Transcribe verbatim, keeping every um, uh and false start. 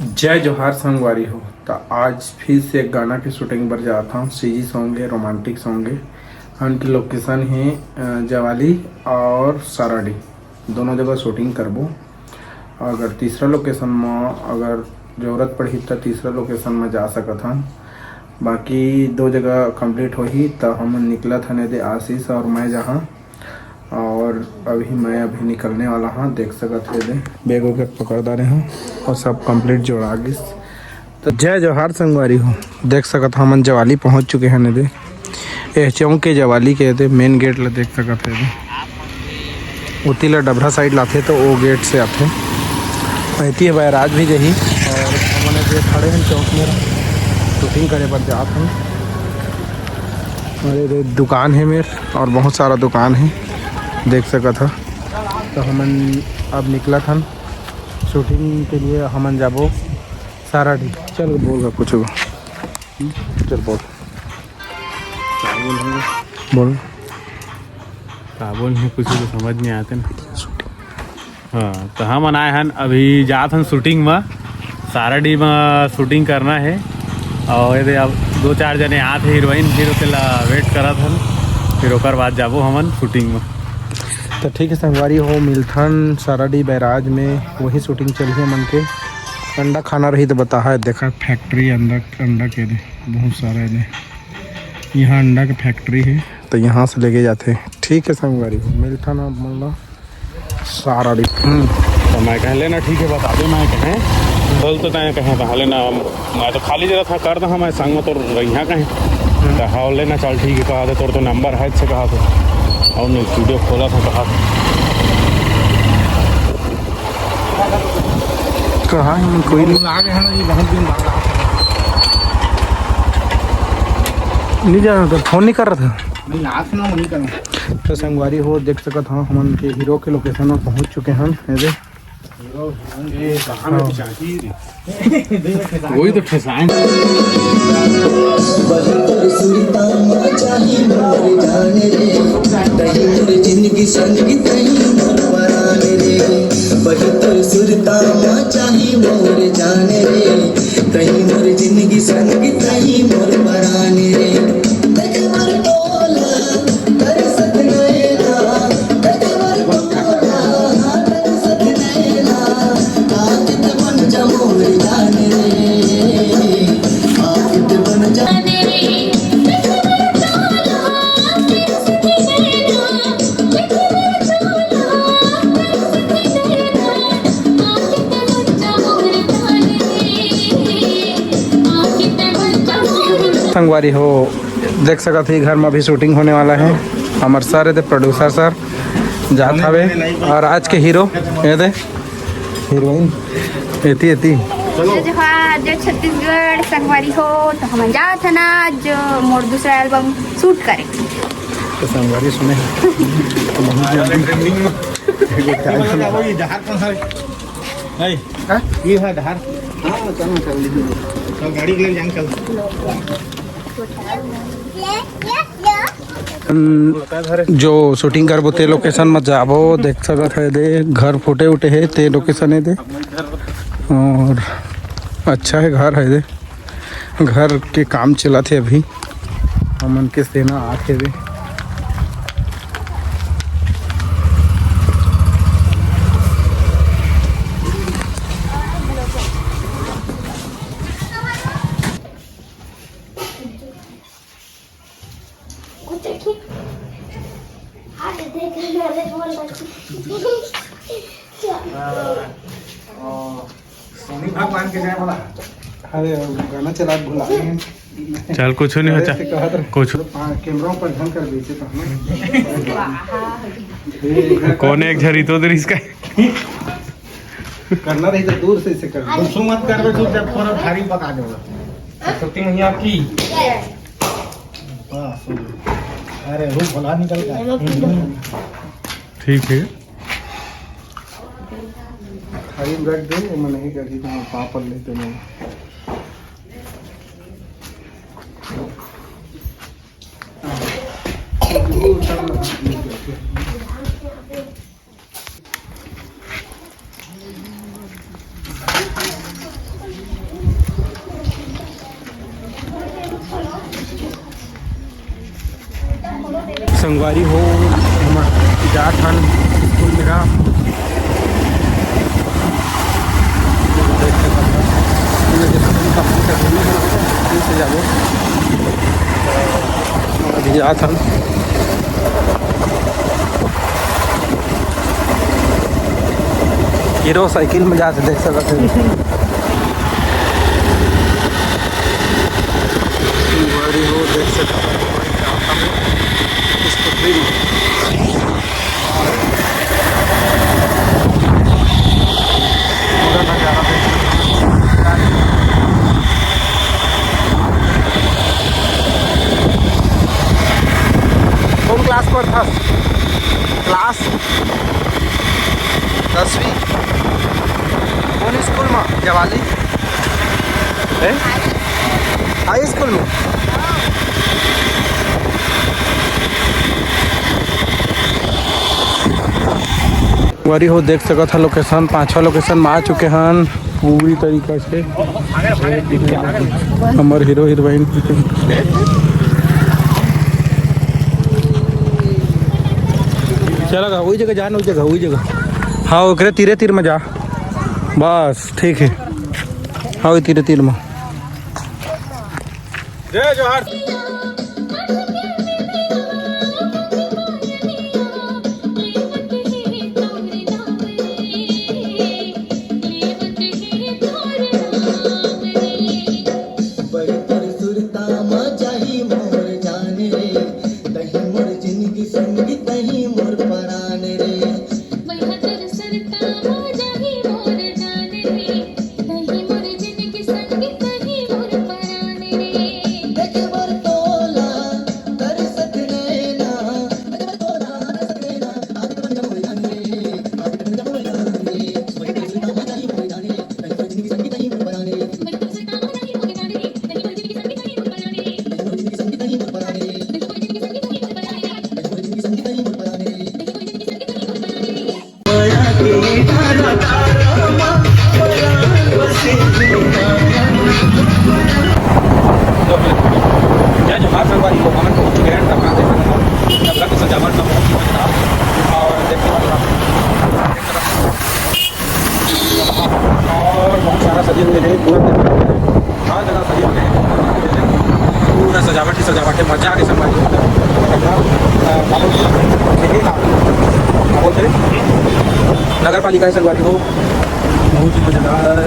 जय जोहार संगवारी हो। त आज फिर से एक गाना के शूटिंग बर जात हूँ। सीजी सॉन्ग है, रोमांटिक सॉन्ग है। हमन के लोकेशन है, अ, जवाली और साराडी, दोनों जगह शूटिंग करबो। अगर तीसरा लोकेशन म अगर जरूरत पड़ही त तीसरा लोकेशन म जा सकत हन। बाकी दो जगह कंप्लीट होही त हमन निकलत हन, एदे आशीष और मैं जहाँ। और अभी मैं अभी निकलने वाला हाँ, देख सकत हे दे। बैग वैग पकड़ डारे हाँ और सब कंप्लीट जोड़ा गिस। तो जय जोहार संगवारी हो, देख सकत हमन जवाली पहुँच चुके हैं दे। ए चौक के जवाली के दे मेन गेट ला देख सकत हे दे। उती ला डबरा साइड लाथे तो वो गेट से आथे। ऐती है बैराज भी जही। और हमन जे खड़े हैं चौक में, शूटिंग करे बर जात हन। अरे रे, दुकान है मेर और बहुत सारा दुकान है, देख सकत ह। तो हमन अब निकलत हन शूटिंग के लिए, हमन जाबो साराडी। चल बोल गा कुछ। हम्म, चल बोल। का बोल हम? बोल। का बोल है, कुछ तो समझ नहीं आते ना। हाँ, तो हमन आए हन, अभी जात हन शूटिंग में, साराडी में शूटिंग करना है। और ये दे अब दो चार जने आत है हीरोइन, फिर ओके ला वेट करत हन, फिर ओकर बाद जाबो हमन शूटिंग में। तो ठीक है संगवारी हो, मिलथन साराडी बैराज में, वही शूटिंग चलही हमन के। अंडा खाना रही तो बता है, देखा फैक्ट्री अंडा, अंडा के दे बहुत सारा है दे। यहाँ अंडा के फैक्ट्री है, तो यहाँ से लेके जाते हैं। ठीक है संगवारी हो, मिलथन अब मन ला साराडी। हम्म। तो मैं कह लेना, ठीक है, बता दे, मैं कहें, बोल तो तय कहें, कहा लेना, मैं तो खाली जगह था, कर दहा, मैं संग में तो रहिया कहें। हम्म। तो हाँ, लेना, चल ठीक है, कहा दे, तोर तो नंबर है, अच्छे कहा तो। और नहीं, स्टूडियो खोला था, कहा था। कहाँ है? कोई नहीं। आ गए हैं ना, ये बहुत दिन बाद आया था। नहीं जाना था, फोन नहीं कर रहा था। नहीं, आज ना वहीं करना। तो संगवारी हो, देख सकत हो, हमन के हीरो के लोकेशन में पहुंच चुके हैं। ये दे। ये कहाँ में हाँ। पिछाती रे? वही तो ठेसाएं। संगवारी हो, देख सकत ही घर में अभी शूटिंग होने वाला है। हमर सर, ये दे प्रोड्यूसर सर जात हवे, और आज के हीरो ये दे हीरोइन एती एती। जय जोहार, जय छत्तीसगढ़। संगवारी हो, तो हमन जात हन आज मोर दूसरा एल्बम शूट करे। तो संगवारी सुने हैं। तो बहुत जल्दी। ये डहार कौन सा है? हाँ? ये है डहार। हाँ, चलो, चल लीजिए। चल, गाड़ी के लिए जाएंगे, चल। हम जो शूटिंग करबो ते लोकेशन में जाबो, देख सकत है दे, घर फूटे उठे है ते लोकेशन है दे। और अच्छा है घर है दे, घर के काम चलत है अभी। हमन के सेना आत हेवे। सोनी भगवान के जय बोला। अरे, गाना चला भुला गए। चल, कुछ नहीं हो, अरे, चल। से कहत रहे। कुछ। हाँ, कैमरा पर ध्यान कर दीजिए तो हमें। कोने एक झरी तो दृश्य का। करना रही तो दूर से इसे कर। गुस्सो मत करबे, चुपचाप पूरा थारी पका देगा। सरस्वती मैया की। बस, हो गया। अरे, रूप भला निकल गया। ठीक है। थारी में रख दे, वो मैं नहीं करती, तो मैं पापड़ लेते नहीं। संगवारी हो, हमन जात हन स्कूल मेरा। अभी जात हन। हीरो साइकिल में जात हे, देख सकत हे। संगवारी हो, देख सकत हो, स्कूटी में। पूरा नजारा देख सकते हो। कौन क्लास पढ़थस? क्लास दसवीं। कौन स्कूल में? जवाली? हैं? हाई स्कूल में। संगवारी हो, देख सकत ह लोकेशन, पांचवा लोकेशन में आ चुके हन पूरी तरीका से। हमर हीरो हीरोइन। चला गा, वही जगह जा ना, वही जगह, वही जगह। हाँ, ओकरे तीरे तीर में जा, बस ठीक है। हाँ, वही तीरे तीर में। जय जोहार। जय जोहार संगवारी हो, हमन पहुंच चुके हैं टपरा देख सकत हो, टपरा के सजावट में बहुत ही मजेदार और देखने वाला और बहुत सारा सजे हुए हैं, पूरा जगह सजे हुए हैं, पूरा सजावट ही सजावट है, मजा आ गया संगवारी हो। टपरा, अ, क्या बोलते हैं? क्या बोलते हैं? नगर पालिका है संगवारी हो, बहुत ही मजेदार।